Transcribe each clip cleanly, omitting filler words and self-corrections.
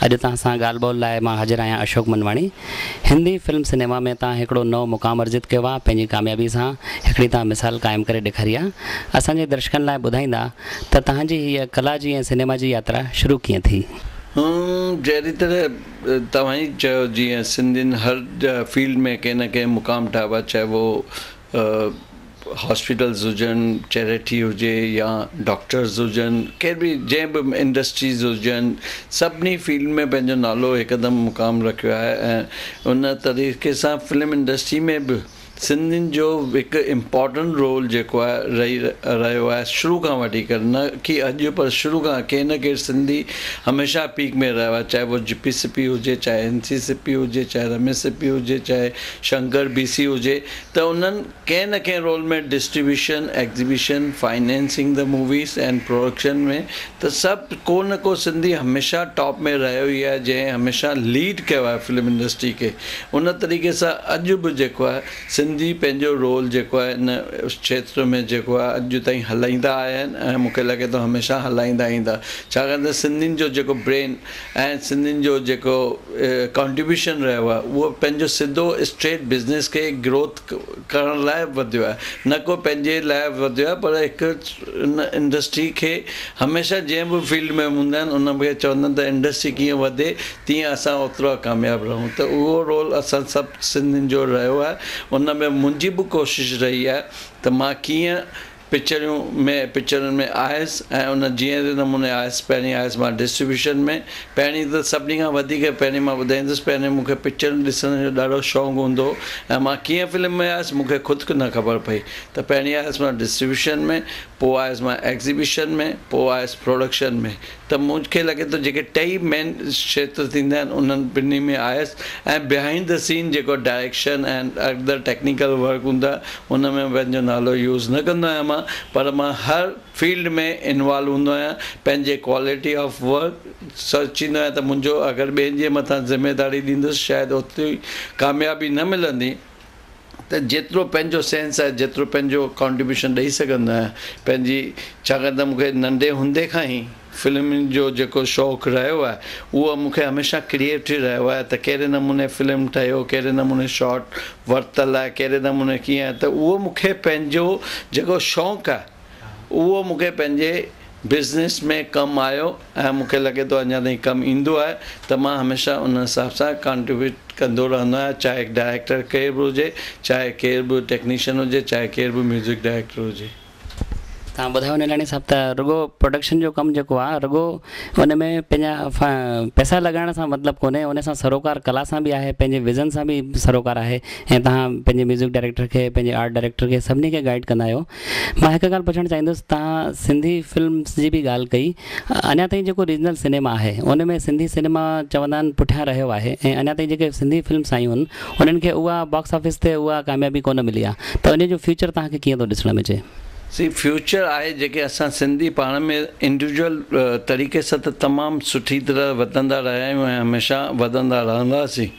اڄ توهان سان ڳالهه ٻولهه لاء مان حاضر آهيان اشوڪ منواڻي. هندي فلم سئنيما ۾ توهان هڪڙو نئون مقام ارجت ڪيو آهي، پنهنجي ڪاميابي سان هڪڙي توهان مثال قائم ڪري ڏيکاري آهي. اسان جي درشڪن لاء ٻڌائيندا ته توهان جي هيء ڪلا جي ۽ سئنيما جي ياترا شروع ڪيئن ٿي؟ جهڙي طرح توهان ئي چيو جيئن سنڌين هر فيلڊ ۾ ڪنهن نه ڪنهن مقام ٺاهيو آهي چاهي اهو هاسپيٽلز هجن، چيرٽي هجي يا ڊاڪٽرز هجن، ڪير به جنهن به انڊسٽريز هجن سڀني فيلڊ ۾ پنهنجو نالو هڪدم مقام رکيو آهي ۽ ان طريقي سان فلم انڊسٽري ۾ به سنڌين جو هڪ امپارٽنٽ رول جيڪو آهي رهي رهيو آهي شروع کان وٺي ڪري نه ڪي اڄ پر شروع کان ڪي نه ڪير سنڌي هميشه پيڪ ۾ رهيو آهي چاهي اهو جي پي سپي هجي چاهي اين سي سپي هجي چاهي رميش سپي هجي چاهي شنڪر بي سي هجي ته انهن ڪنهن نه ڪنهن role ۾ distribution, exhibition, financing the movies ۽ production ۾ ته سڀ ڪو نه ڪو سنڌي هميشه ٽاپ ۾ رهيو ئي آهي جنهن هميشه ليڊ ڪيو آهي فلم انڊسٽري کي ان طريقي سان اڄ به جيڪو آهي سنڌي پنهنجو رول جيڪو آهي ان کيتر ۾ جيڪو آهي اڄ تائين هلائيندا آيا آهن ۽ مون کي لڳي ٿو هميشه هلائيندا ايندا ڇاڪاڻ ته سنڌين جو جيڪو برين ۽ سنڌين جو جيڪو ڪنٽريبيوشن رهيو آهي اهو پنهنجو سڌو اسٽريٽ بزنس کي گروٿ ڪرڻ لاء وڌيو آهي نه ڪو پنهنجي لاء وڌيو آهي پر هڪ ان انڊسٽري کي هميشه جنهن به فيلڊ ۾ هوندا آهن ان کي چوندا آهن ته انڊسٽري ڪيئن وڌي تيئن اسان اوترا ڪامياب رهون ته اهو رول اسان سڀ سنڌين جو رهيو آهي ان ۾ منهنجي به ڪوشش رهي آهي ته مان ڪيئن پڪچريون ۾ پڪچرن ۾ آيس ۽ ان جهڙي نموني آيس پهرين آيس مان ڊسٽريبيوشن ۾ پهرين ته سڀني کان وڌيڪ پهرين مان ٻڌائيندس پهرين مون کي پڪچرن ڏسڻ جو ڏاڍو شوق هوندو هو ۽ مان ڪيئن فلم ۾ آيس مون کي خود نه خبر پئي ته پهرين آيس مان ڊسٽريبيوشن ۾ پوء آيس مان ايگزيبيشن ۾ پوء آيس پروڊڪشن ۾ ته مون کي لڳي ٿو جيڪي ٽئي مين کيتر ٿيندا آهن انهن ٻنهي ۾ آيس ۽ بيهائينڊ the سين جيڪو ڊائريڪشن ۽ ادر ٽيڪنيڪل ورڪ هوندو آهي ان ۾ پنهنجو نالو يوز نه ڪندو آهيان مان پر مان هر فيلڊ ۾ انوالو هوندو آهيان پنهنجي ڪوالٽي آف ورڪ سوچيندو آهيان ته منهنجو اگر ٻين جي مٿان ذميداري ڏيندس شايد اوتري ڪاميابي نه ملندي ته جيترو پنهنجو سينس آهي جيترو پنهنجو ڪنٽريبيوشن ڏئي سگهندو آهيان پنهنجي ڇاڪاڻ ته مون کي ننڍي هوندي کان ئي فلمن جو جيڪو شوق رهيو آهي اهو مون کي هميشه ڪريئيٽو رهيو آهي ته ڪهڙي نموني فلم ٺهيو ڪهڙي نموني شاٽ ورتل آهي ڪهڙي نموني ڪيئن آهي ته اهو مون کي پنهنجو جيڪو شوق آهي اهو مون کي پنهنجي بزنس ۾ ڪم آيو ۽ مون کي لڳي ٿو اڃا تائين ڪم ايندو آهي ته مان هميشه ان حساب سان ڪنٽريبيوٽ ڪندو رهندو آهيان چاهي ڊائريڪٽر ڪير به هجي چاهي ڪير به ٽيڪنيشن هجي چاهي ڪير به ميوزڪ ڊائريڪٽر هجي. توهان ٻڌايو نيلاڻي صاحب ته رڳو پروڊڪشن جو ڪم جيڪو آهي رڳو ان ۾ پنهنجا پئسا لڳائڻ سان مطلب ڪونهي ان سان سروڪار ڪلا سان به آهي پنهنجي ويزن سان به سروڪار آهي ۽ توهان پنهنجي ميوزڪ ڊائريڪٽر کي پنهنجي آرٽ ڊائريڪٽر کي سڀني کي گائيڊ ڪندا آهيو مان هڪ ڳالهه پڇڻ چاهيندس توهان سنڌي فلمس جي به ڳالهه ڪئي اڃا تائين جيڪو ريجنل سئنيما آهي ان ۾ سنڌي سئنيما چوندا آهن پٺيان رهيو آهي ۽ اڃا تائين جيڪي سنڌي فلمس آيون آهن انهن کي اها باڪس آفيس تي اها ڪاميابي ڪونه ملي آهي ته ان جو فيوچر توهان کي ڪيئن ٿو ڏسڻ ۾ اچي؟ سي فيوچر آهي جيڪي اسان سنڌي پاڻ ۾ انڊيوجوئل طريقي سان ته تمام سٺي طرح وڌندا رهيا آهيون ۽ هميشه وڌندا رهنداسين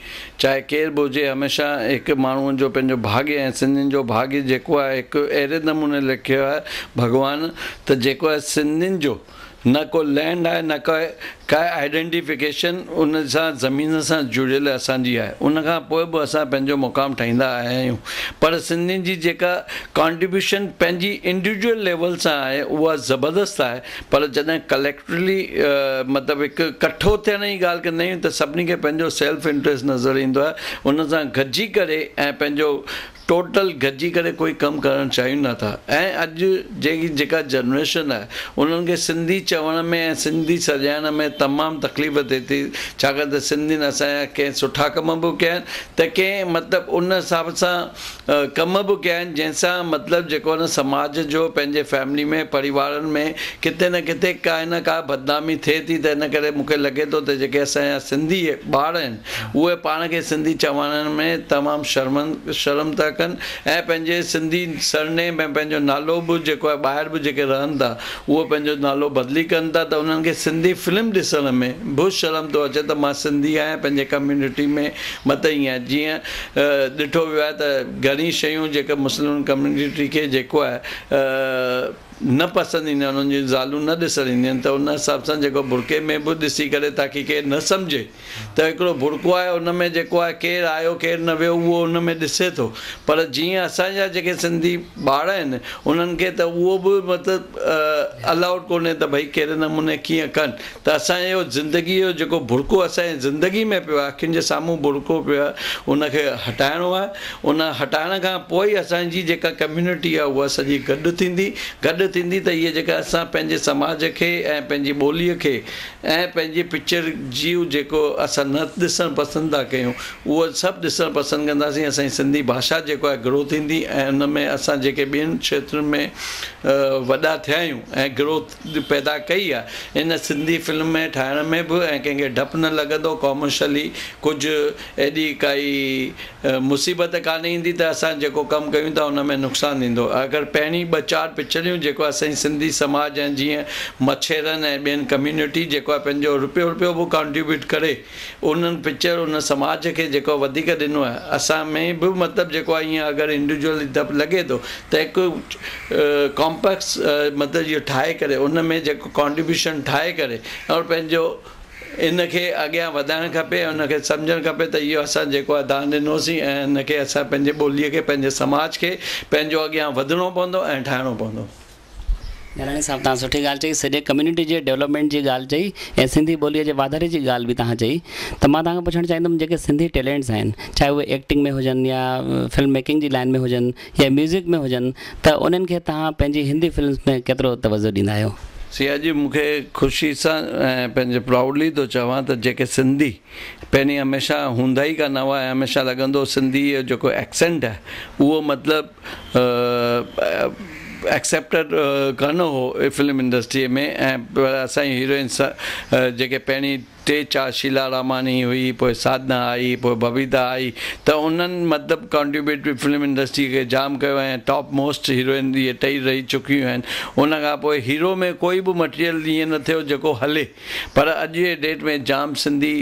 چاهي ڪير به هجي هميشه هڪ ماڻهو جو پنهنجو ڀاڳيه ۽ سنڌين جو ڀاڳيه جيڪو آهي هڪ اهڙي نموني لکيو آهي ڀڳوان ته جيڪو آهي سنڌين جو نه ڪو لينڊ آهي نه ڪا ڪا آئيڊينٽيفڪيشن ان سان زمين سان جڙيل اسان جي آهي ان کان پوء به اسان پنهنجو مقام ٺاهيندا آيا آهيون پر سنڌين جي جيڪا ڪانٽريبيوشن پنهنجي انڊيوجوئل ليول سان آهي اها زبردست آهي پر جڏهن ڪليڪٽولي مطلب هڪ ڪٺو ٿيڻ جي ڳالهه ڪندا آهيون ته سڀني کي پنهنجو سيلف انٽريسٽ نظر ايندو آهي ان سان گڏجي ڪري ۽ پنهنجو ٽوٽل گڏجي ڪري ڪوئي ڪم ڪرڻ چاهيون نه ٿا ۽ اڄ جي جيڪا جنريشن آهي انهن کي سنڌي چوڻ ۾ ۽ سنڌي سڏائڻ ۾ تمام تڪليف ٿئي ٿي ڇاڪاڻ ته سنڌين اسان جا ڪنهن سٺا ڪم به ڪيا آهن ته ڪنهن مطلب ان حساب سان ڪم به ڪيا آهن جنهن سان مطلب جيڪو آهي نه سماج جو پنهنجي فيملي ۾ پريوارن ۾ ڪٿي نه ڪٿي ڪا نه ڪا بدنامي ٿئي ٿي ته ان ڪري مون کي لڳي ٿو ته جيڪي اسان جا سنڌي ٻار آهن اهي پاڻ کي سنڌي چوائڻ ۾ تمام شرمن شرم ٿا ڪن ۽ پنهنجي سنڌي سرنيم ۽ پنهنجو نالو به جيڪو آهي ٻاهر به جيڪي رهن ٿا اهي پنهنجو نالو بدلي ڪن ٿا ته انهن کي سنڌي فلم ڏسڻ ۾ به شرم ٿو اچي ته مان سنڌي آهيان پنهنجي ڪميونٽي ۾ مت ائين آهي جيئن ڏٺو ويو آهي ته گهڻي شيون جيڪي مسلم ڪميونٽي کي جيڪو آهي. نه پسند ايندا آهن، انهن جون زالون نه ڏسڻ اينديون آهن ته ان حساب سان جيڪو برقعي ۾ به ڏسي ڪري تاڪي ڪير نه سمجهي ته هڪڙو برقعو آهي ان ۾ جيڪو آهي ڪير آيو ڪير نه ويو اهو ان ۾ ڏسي ٿو پر جيئن اسان جا جيڪي سنڌي ٻار آهن انهن کي ته اهو به مطلب الائوڊ ڪونهي ته ڀئي ڪهڙي نموني ڪيئن ڪن ته اسان جو زندگي جو جيڪو برقعو اسان جي زندگي ۾ پيو آهي اکين جي سامهون برقعو پيو آهي ان کي هٽائڻو آهي ان هٽائڻ کان پوء ئي اسان جي جيڪا ڪميونٽي آهي اها سڄي گڏ ٿيندي، گڏ ٿيندي ته اهي جيڪا اسان پنهنجي سماج کي ۽ پنهنجي ٻوليء کي ۽ پنهنجي پڪچر جيون جيڪو اسان نه ڏسڻ پسند ٿا ڪيون اهو سڀ ڏسڻ پسند ڪنداسين اسان جي سنڌي ڀاشا جيڪو آهي گرو ٿيندي ۽ ان ۾ اسان جيڪي ٻين کيترن ۾ وڏا ٿيا آهيون ۽ گروٿ پيدا ڪئي آ ان سنڌي فلم ۾ ٺاهڻ ۾ به ۽ ڪنهن کي ڊپ نه لڳندو ڪامرشلي ڪجهه ايڏي ڪائي مصيبت ڪانه ايندي ته اسان جيڪو ڪم ڪيون ٿا ان ۾ نقصان ٿيندو اگر پهرين ٻه چار پڪچريون جيڪو اسان جي سنڌي سماج ۽ جيئن مڇيرن ۽ ٻين ڪميونٽي جيڪو آ پنهنجو رپيو رپيو به ڪانٽريبيوٽ ڪري انهن پڪچر ان سماج کي جيڪو وڌيڪ ڏنو آهي اسان ۾ به مطلب جيڪو آهي ائين اگر انڊيوجوئلي ڊپ لڳي ٿو ته هڪ ڪامپليڪس مطلب اهو ٺاهي ڪري ان ۾ جيڪو ڪانٽريبيوشن ٺاهي ڪري اور پنهنجو ان کي اڳيان وڌائڻ کپي ان کي سمجهڻ کپي ته اهو اسان جيڪو آهي دان ڏنوسين ۽ ان کي اسان پنهنجي ٻوليء کي پنهنجي سماج کي پنهنجو اڳيان وڌڻو پوندو ۽ ٺاهڻو پوندو. نيالاڻي صاحب توهان سٺي ڳالهه چئي سڄي ڪميونٽي جي ڊولپمينٽ جي ڳالهه چئي ۽ سنڌي ٻوليء جي واڌاري جي ڳالهه به توهان چئي ته مان توهان کان پڇڻ چاهيندم جيڪي سنڌي ٽيلينٽس آهن چاهي اهي ايڪٽنگ ۾ هجن يا فلم ميڪنگ جي لائن ۾ هجن يا ميوزڪ ۾ هجن ته انهن کي توهان پنهنجي هندي فلمس ۾ ڪيترو توجه ڏيندا آهيو؟ سي اڄ مون کي خوشي سان ۽ پنهنجي پرائوڊلي ٿو چوان ته جيڪي سنڌي پهرين هميشه هوندا ئي ڪانه هئا ۽ هميشه لڳندو هو سنڌي جو جيڪو ايڪسينٽ آهي اهو مطلب ايڪسيپٽيڊ ڪانه هو فلم انڊسٽريء ۾ ۽ پر اسان جي هيروئنس جيڪي پهرين ٽي چار شيلا راماڻي هئي پوء ساڌنا آئي پوء ببيتا آئي ته انهن مطلب ڪانٽريبيوٽ فلم انڊسٽري کي جام ڪيو ۽ ٽاپ موسٽ هيروئن اهي ٽئي رهي چڪيون آهن ان کان پوء هيرو ۾ ڪوئي به مٽيريل ائين نه ٿيو جيڪو هلي پر اڄ جي ڊيٽ ۾ جام سنڌي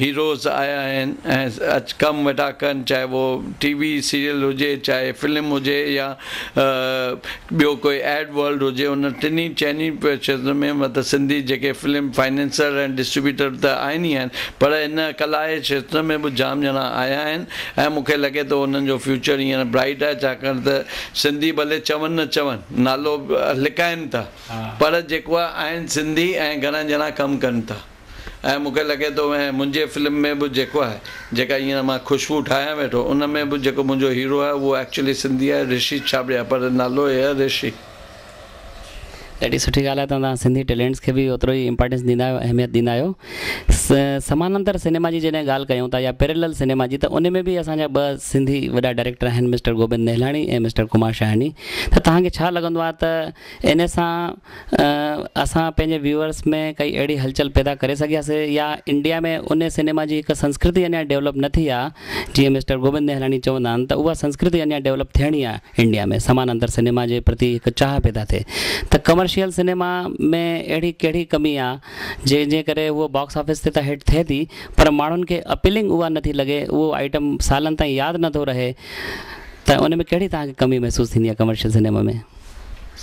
هيروز آيا آهن ۽ اچ ڪم ويٺا ڪن چاهي اهو ٽي وي سيريل هجي چاهي فلم هجي يا ٻيو ڪوئي ايڊ ورلڊ هجي ان ٽنهي چئني کيترن ۾ مطلب سنڌي جيڪي فلم فائننسر ۽ ڊسٽريبيوٽر ته آهن ئي آهن پر ان ڪلا جي کيتر ۾ به جام ڄڻا آيا آهن ۽ مون کي لڳي ٿو انهن جو فيوچر هينئر برائيٽ آهي ڇاڪاڻ ته سنڌي ڀلي چون نه چون نالو لڪائن ٿا پر جيڪو آهن سنڌي ۽ گهڻا ڄڻا ڪم ڪن ٿا ۽ مون کي لڳي ٿو ۽ منهنجي فلم ۾ به جيڪو آهي جيڪا هينئر مان خوشبو ٺاهيان ويٺو ان ۾ به جيڪو منهنجو هيرو آهي اهو ايڪچولي سنڌي آهي رشي ڇاٻڙيا پر نالو آهي رشي. ڏاڍي سٺي ڳالهه آهي ته توهان سنڌي ٽيلينٽس کي به اوترو ئي امپارٽنس ڏيندا آهيو اهميت ڏيندا آهيو سمانانتر سئنيما جي جڏهن ڳالهه ڪيون ٿا يا پيريلل سئنيما جي ته ان ۾ به اسان جا ٻه سنڌي وڏا ڊائريڪٽر آهن مسٽر گوبند نهلاڻي ۽ مسٽر ڪمار شاهاڻي ته توهان کي ڇا لڳندو آهي ته ان سان اسان پنهنجي ويوئرس ۾ ڪائي اهڙي هلچل پيدا ڪري سگهياسي يا انڊيا ۾ ان سئنيما جي هڪ سنسڪرتي اڃا ڊولپ نه ٿي آ جيئن مسٽر گوبند نهلاڻي چوندا آهن ته اها سنسڪرتي اڃا ڊولپ ٿيڻي آ انڊيا ۾ سمانانتر سئنيما جي پرتي هڪ چاهه پيدا ٿئي ته ڪمرشل سئنيما ۾ اهڙي ڪهڙي ڪمي آ جنهن جي ڪري اهو باڪس آفيس تي ته هٽ ٿئي ٿي پر ماڻهن کي اپيلنگ اها نٿي لڳي اهو آئٽم سالن تائين ياد نٿو رهي ته ان ۾ ڪهڙي توهان کي ڪمي محسوس ٿيندي آ ڪمرشل سئنيما ۾؟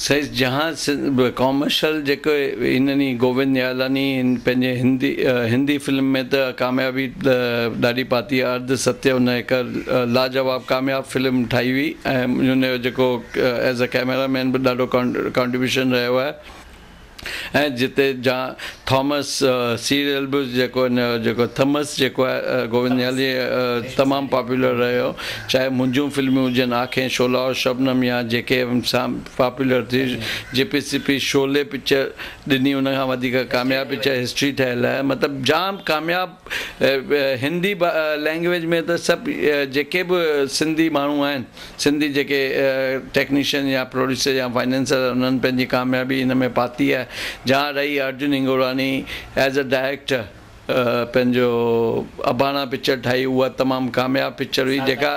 سائين جهان ڪامرشل جيڪو هنن ئي گووند نهالاڻي پنهنجي هندي هندي فلم ۾ ته ڪاميابي ڏاڍي پاتي آهي ارڌ ستيه هن هڪ لاجواب ڪامياب فلم ٺاهي هئي ۽ هن جو جيڪو ايز ا ڪئميرا مين به ڏاڍو ڪانٽريبيوشن رهيو آهي ۽ جتي جان ٿامس سيريل به جيڪو هن جو جيڪو ٿمس جيڪو آهي گووند نهالي تمام پاپولر رهيو چاهي منهنجون فلمون هجن آنکين شعله اور شبنم يا جيڪي سان پاپولر ٿي جي پي سي پي شعلي پڪچر ڏني ان کان وڌيڪ ڪامياب پڪچر هسٽري ٺهيل آهي مطلب جام ڪامياب هندي لينگويج ۾ ته سڀ جيڪي به سنڌي ماڻهو آهن سنڌي جيڪي ٽيڪنيشن يا پروڊيوسر يا فائننسر انهن پنهنجي ڪاميابي ان ۾ پاتي آهي جهان رهي Arjun Hingorani as a director پنهنجو اباڻا پڪچر ٺاهي اها تمام ڪامياب پڪچر هئي جيڪا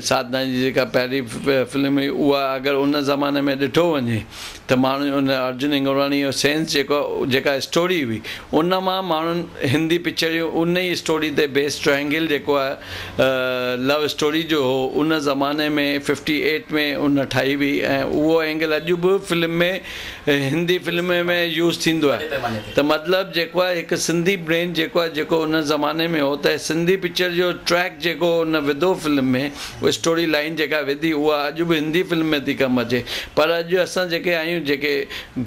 ساڌنا جي جيڪا پهرين فلم هئي اها اگر ان زماني ۾ ڏٺو وڃي ته ماڻهن ان ارجن هنگوراڻي جو سينس جيڪو جيڪا اسٽوري هئي ان مان ماڻهن هندي پڪچريون ان ئي اسٽوري تي بيس ٽرائنگل جيڪو آهي لو اسٽوري جو هو ان زماني ۾ ففٽي ايٽ ۾ ان ٺاهي هئي ۽ اهو اينگل اڄ به فلم ۾ هندي فلم ۾ يوز ٿيندو آهي ته مطلب جيڪو آهي هڪ سنڌي برين جيڪو آهي جيڪو ان زماني ۾ هو ته سنڌي پڪچر جو ٽريڪ جيڪو ان وڌو فلم ۾ اسٽوري لائين جيڪا وڌي اها اڄ به هندي فلم ۾ ٿي ڪم اچي پر اڄ اسان جيڪي آهيون جيڪي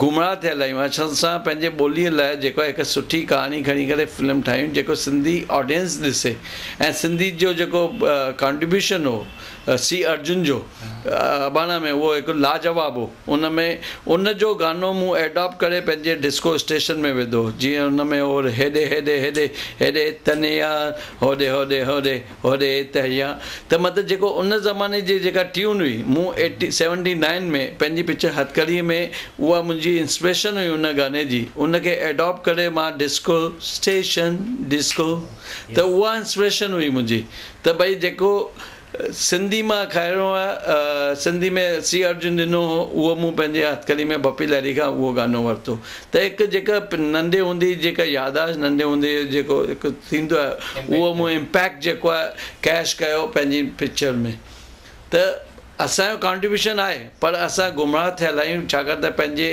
گمراهه ٿيل آهيون اسان پنهنجي ٻولي لاء جيڪو آهي هڪ سٺي ڪهاڻي کڻي ڪري فلم ٺاهيون جيڪو سنڌي آڊينس ڏسي ۽ سنڌي جو جيڪو ڪانٽريبيوشن هو سي ارجن جو اباڻا ۾ اهو هڪ لاجواب هو ان ۾ ان جو گانو مون ايڊاپٽ ڪري پنهنجي ڊسڪو اسٽيشن ۾ وڌو جيئن ان ۾ هو هيڏي هيڏي هيڏي هيڏي تنيا هوڏي هوڏي هوڏي هوڏي تهيا ته مطلب جيڪو ان زماني جي جيڪا ٽيون هئي مون ايٽي سيونٽي نائن ۾ پنهنجي پڪچر هٿڪڙي ۾ اها منهنجي انسپريشن هئي ان گاني جي ان کي ايڊاپٽ ڪري مان ڊسڪو اسٽيشن ڊسڪو ته اها انسپريشن هئي منهنجي ته ڀئي جيڪو سنڌي مان کائڻو آ سنڌي ۾ سي ارجن ڏنو هو اهو مون پنهنجي هٿڪڙي ۾ بپي لهري کان اهو گانو ورتو ته هڪ جيڪا ننڍي هوندي جيڪا ياداشت ننڍي هوندي جيڪو هڪ ٿيندو آهي اهو مون امپيڪٽ جيڪو آهي ڪيش ڪيو پنهنجي پڪچر ۾ ته اسان جو ڪانٽريبيوشن آهي پر اسان گمراهه ٿيل آهيون ڇاڪاڻ ته پنهنجي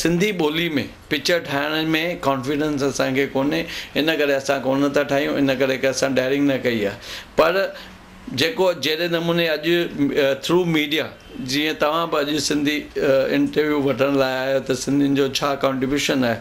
سنڌي ٻولي ۾ پڪچر ٺاهڻ ۾ ڪانفيڊنس اسان کي ڪونهي ان ڪري اسان ڪونه ٿا ٺاهيون ان ڪري اسان ڊيئرنگ نه ڪئي آهي پر جيڪو جهڙي نموني اڄ ٿرو ميڊيا جيئن توهان به اڄ سنڌي انٽرويو وٺڻ لاء آيا آهيو ته سنڌين جو ڇا ڪانٽريبيوشن آهي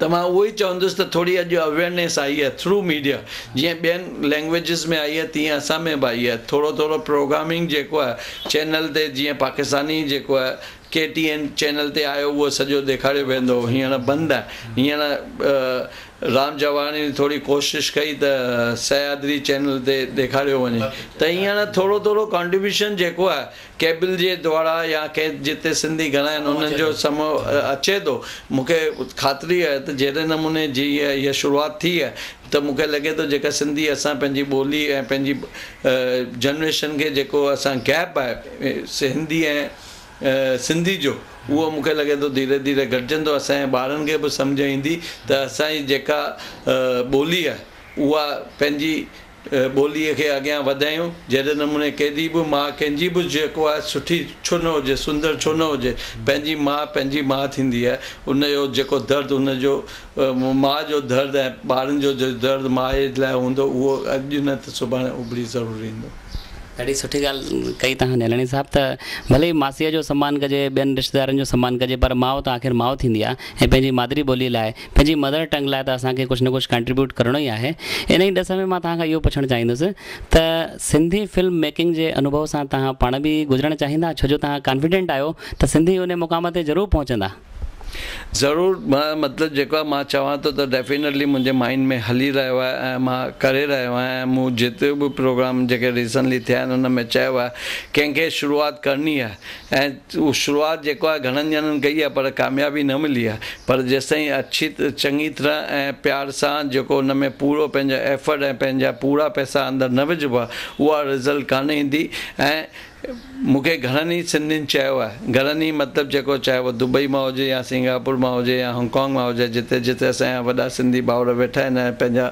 ته مان اهو ئي چوندس ته ٿوري اڄ اويئرنيس آئي آهي ٿرو ميڊيا جيئن ٻين لينگويجز ۾ آئي آهي تيئن اسان ۾ به آئي آهي ٿورو ٿورو پروگرامنگ جيڪو آهي چينل تي جيئن پاڪستاني جيڪو آهي ڪي ٽي اين چينل تي آيو اهو سڄو ڏيکاريو ويندو هو هينئر بند آهي هينئر رام جواڻي ٿوري ڪوشش ڪئي ته سهيادري چينل تي ڏيکاريو وڃي ته هينئر ٿورو ٿورو ڪانٽريبيوشن جيڪو آهي ڪيبل جي دوارا يا ڪنهن جتي سنڌي گهڻا آهن انهن جو سمو اچي ٿو مون کي خاطري آهي ته جهڙي نموني جي هيء شروعات ٿي آهي ته مون کي لڳي ٿو جيڪا سنڌي اسان پنهنجي ٻولي ۽ پنهنجي جنريشن کي جيڪو اسان گيپ آهي هندي ۽ سنڌي جو اهو مون کي لڳي ٿو ڌيري ڌيري گهٽجندو اسان جي ٻارن کي به سمجهه ايندي ته اسان جي جيڪا ٻولي آهي اها پنهنجي ٻوليء کي اڳيان وڌايون جهڙي نموني ڪيڏي به ماء ڪنهن جي به جيڪو آهي سٺي ڇو نه هجي سندر ڇو نه هجي پنهنجي ماء پنهنجي ماء ٿيندي آهي ان جو جيڪو درد ان جو ماء جو درد ۽ ٻارن جو جو درد ماء جي لاء هوندو اهو اڄ نه ته سڀاڻي اڀري ضرور ايندو. ڏاڍي سٺي ڳالهه ڪئي توهان نيلڻي صاحب ته ڀلي ماسيء جو سمان ڪجي ٻين رشتيدارن جو سمان ڪجي پر ماء ته آخر ماء ٿيندي آهي ۽ پنهنجي مادري ٻولي لاء پنهنجي مدر ٽنگ لاء ته اسان کي ڪجهه نه ڪجهه ڪنٽريبيوٽ ڪرڻو ئي آهي. انهي ڏس ۾ مان توهان کان اهو پڇڻ چاهيندس ته سنڌي فلم ميڪنگ جي انوڀو سان توهان پاڻ به گذرڻ چاهيندا ڇو جو توهان ڪانفيڊنٽ آهيو ته سنڌي انهي مقام تي ضرور پهچندا. ضرور مان مطلب جيڪو آهي مان چوان ٿو ته ڊيفينيٽلي منهنجي مائنڊ ۾ هلي رهيو آهي ۽ مان ڪري رهيو آهيان ۽ مون جيتري به پروگرام جيڪي ريسنٽلي ٿيا آهن ان ۾ چيو آهي ڪنهن کي شروعات ڪرڻي آهي ۽ اهو شروعات جيڪو آهي گهڻن ڄڻن ڪئي آهي پر ڪاميابي نه ملي آهي پر جيستائين اڇي چڱي طرح ۽ پيار سان جيڪو ان ۾ پورو پنهنجو ايفرٽ ۽ پنهنجا پورا پئسا اندر نه وجهبا اها رزلٽ ڪانه ايندي ۽ مون کي گهڻن ئي سنڌين چيو آهي گهڻن ئي مطلب جيڪو چاهي اهو دبئي مان هجي يا سنگاپور مان هجي يا هانگ ڪانگ مان هجي جتي جتي اسان جا وڏا سنڌي ڀائر ويٺا آهن ۽ پنهنجا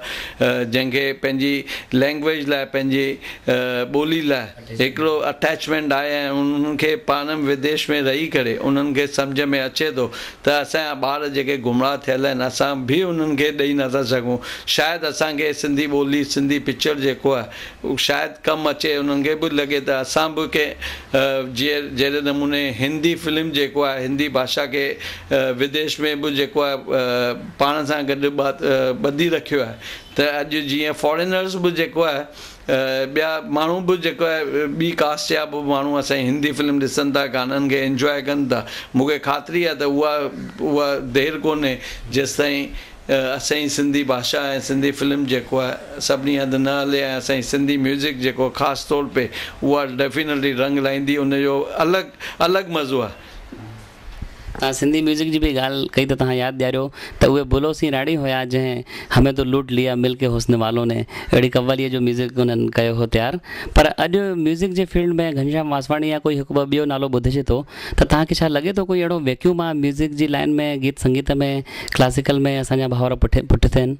جنهن کي پنهنجي لينگويج لاء پنهنجي ٻولي لاء هڪڙو اٽيچمينٽ آهي ۽ انهن کي پاڻ وديش ۾ رهي ڪري انهن کي سمجهه ۾ اچي ٿو ته اسان جا ٻار جيڪي گمراهه ٿيل آهن اسان به انهن کي ڏئي نٿا سگهون شايد اسان کي سنڌي ٻولي سنڌي پڪچر جيڪو آهي اهو شايد ڪم اچي انهن کي به لڳي ته اسان به ڪنهن جهڙي نموني هندي فلم جيڪو آهي هندي ڀاشا کي وديش ۾ به جيڪو آهي پاڻ سان گڏ ٻڌي رکيو آهي ته اڄ جيئن فارينرز به جيڪو آهي ٻيا ماڻهو به جيڪو آهي ٻي ڪاسٽ جا به ماڻهو اسان جي هندي فلم ڏسن ٿا گانن کي انجواء ڪن ٿا مون کي خاطري آهي ته اها اها دير ڪونهي جيستائين اسان جي سنڌي ڀاشا ۽ سنڌي فلم جيڪو آهي سڀني هنڌ نه هلي ۽ اسان جي سنڌي ميوزڪ جيڪو خاص طور پي اها ڊيفينيٽلي رنگ لائيندي ان جو الڳ الڳ مزو آهي. توهان سنڌي ميوزڪ جي به ڳالهه ڪئي ته توهان ياد ڏياريو ته اهي بلو سين راڙي هيا جنهن همين تو لوٽ ليا مل ڪي حسن والون ني اهڙي قواليء جو ميوزڪ انهن ڪيو هو تيار پر اڄ ميوزڪ جي فيلڊ ۾ گهنشام واسواڻي يا ڪوئي هڪ ٻه ٻيو نالو ٻڌجي ٿو ته توهان کي ڇا لڳي ٿو ڪوئي اهڙو ويڪيوم آ ميوزڪ جي لائين ۾ گيت سنگيت ۾ ڪلاسيڪل ۾ اسان جا ڀائر پٺ پٺتي آهن.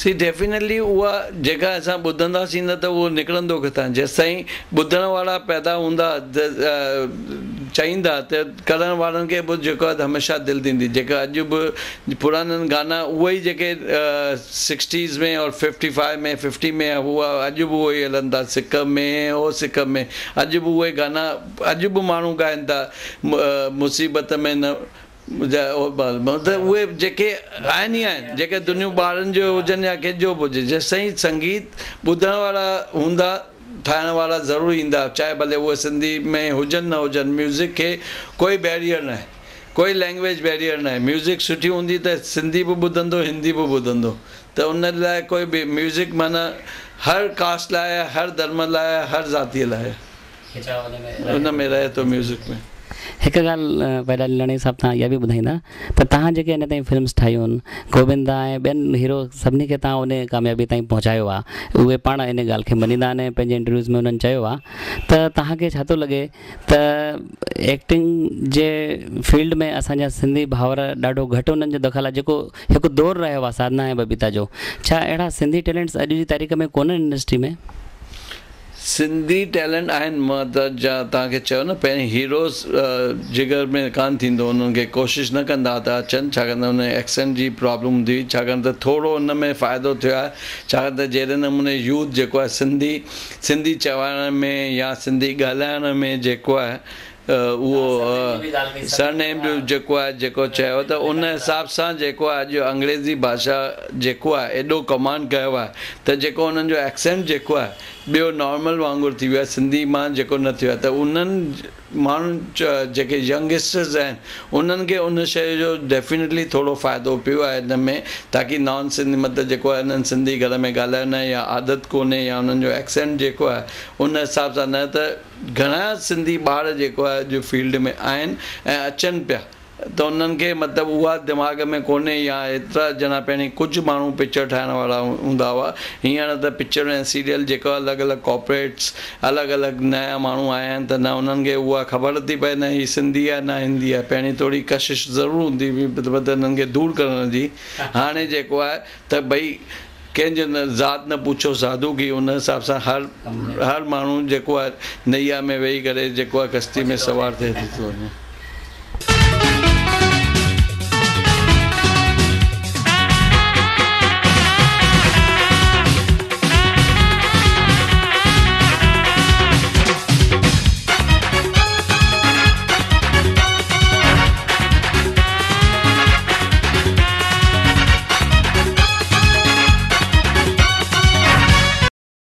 سي ڊيفينيٽلي اها جيڪا اسان ٻڌنداسين نه ته اهو نڪرندو ڪٿان جيستائين ٻڌڻ وارا پيدا هوندا چاهيندا ته ڪرڻ وارن کي به جيڪو آهي هميشه دل ٿيندي جيڪا اڄ به پراڻن گانا اهي ئي جيڪي سڪسٽيز ۾ اور ففٽي فائيو ۾ ففٽي ۾ هئا اڄ به اهي ئي هلن ٿا سڪ ۾ او سڪ ۾ اڄ به اهي گانا اڄ به ماڻهو ڳائن ٿا مصيبت ۾ نه مطلب اهي جيڪي آهن ئي آهن جيڪي دنيون ٻارن جو هجن يا ڪنهن جو به هجي جيستائين سنگيت ٻڌڻ وارا هوندا ٺاهڻ وارا ضرور ايندا چاهي ڀلي اهي سنڌي ۾ هجن نه هجن ميوزڪ کي ڪوئي بيريئر ناهي ڪوئي لينگويج بيريئر ناهي ميوزڪ سٺي هوندي ته سنڌي به ٻڌندو هندي به ٻڌندو ته ان لاء ڪوئي به ميوزڪ معنيٰ هر ڪاسٽ لاء هر ڌرم لاء هر ذاتيء لاء ان ۾ رهي ٿو ميوزڪ ۾. هڪ ڳالهه پيڏا ليلاڻي صاحب توهان اها به ٻڌائيندا ته توهان جيڪي اڃا تائين فلمس ٺاهيون آهن گووندا ۽ ٻين هيرو سڀني کي توهان ان ڪاميابي تائين پهچايو آهي اهي پاڻ ان ڳالهه کي مڃيندا آهن ۽ پنهنجي انٽرويوز ۾ انهن چيو آهي ته توهان کي ڇا ٿو لڳي ته ايڪٽنگ جي فيلڊ ۾ اسان جا سنڌي ڀائر ڏاڍو گهٽ انهن جو دخل آهي جيڪو هڪ دور رهيو آهي ساڌنا ۽ ببيتا جو ڇا اهڙا سنڌي ٽيلنٽس اڄ جي تاريخ ۾ ڪونهن انڊسٽري ۾؟ سنڌي ٽيلنٽ آهن مان ته توهان کي چيو نه پهرين هيروز جگر ۾ ڪانه ٿيندو انهن کي ڪوشش نه ڪندا ته اچن ڇاڪاڻ ته ان ايڪسينٽ جي پرابلم هوندي هئي ڇاڪاڻ ته ٿورو ان ۾ فائدو ٿيو آهي ڇاڪاڻ ته جهڙي نموني يوٿ جيڪو آهي سنڌي سنڌي چوائڻ ۾ يا سنڌي ڳالهائڻ ۾ جيڪو آهي اهو سرنيم به جيڪو آهي جيڪو چيو ته ان حساب سان جيڪو آهي اڄ انگريزي ڀاشا جيڪو آهي ايڏو ڪمانڊ ڪيو آهي ته جيڪو انهن جو ايڪسينٽ جيڪو آهي ٻيو نارمل وانگر ٿي ويو آهي سنڌي مان جيڪو نه ٿيو آهي ته انهن ماڻهن جيڪي ينگسٽرز آهن انهن کي ان شيء جو ڊيفينيٽلي ٿورو فائدو پيو آهي ان ۾ تاڪي نان سنڌي مطلب جيڪو آهي انهن سنڌي گهر ۾ ڳالهايو نه يا عادت ڪونهي يا انهن جو ايڪسينٽ جيڪو آهي ان حساب سان نه ته گهڻا سنڌي ٻار جيڪو آهي اڄ فيلڊ ۾ آهن ۽ اچن پيا ته انهن کي مطلب اها دماغ ۾ ڪونهي يا ايترا ڄڻا پهرين ڪجهه ماڻهو پڪچر ٺاهڻ وارا هوندا هئا هينئر ته پڪچر ۽ سيريل جيڪو الڳ الڳ ڪارپوريٽس الڳ الڳ نيا ماڻهو آيا آهن ته نه انهن کي اها خبر ٿي پئي نه هي سنڌي آهي نه هندي آهي پهرين ٿوري ڪشش ضرور هوندي هئي مطلب انهن کي دور ڪرڻ جي هاڻي جيڪو آهي ته ڀئي ڪنهن جو نه ذات نه پڇو ساڌو ڪي ان حساب سان هر هر ماڻهو جيڪو آهي نيا ۾ ويهي ڪري جيڪو آهي ڪشتي ۾ سوار ٿئي ٿو وڃي.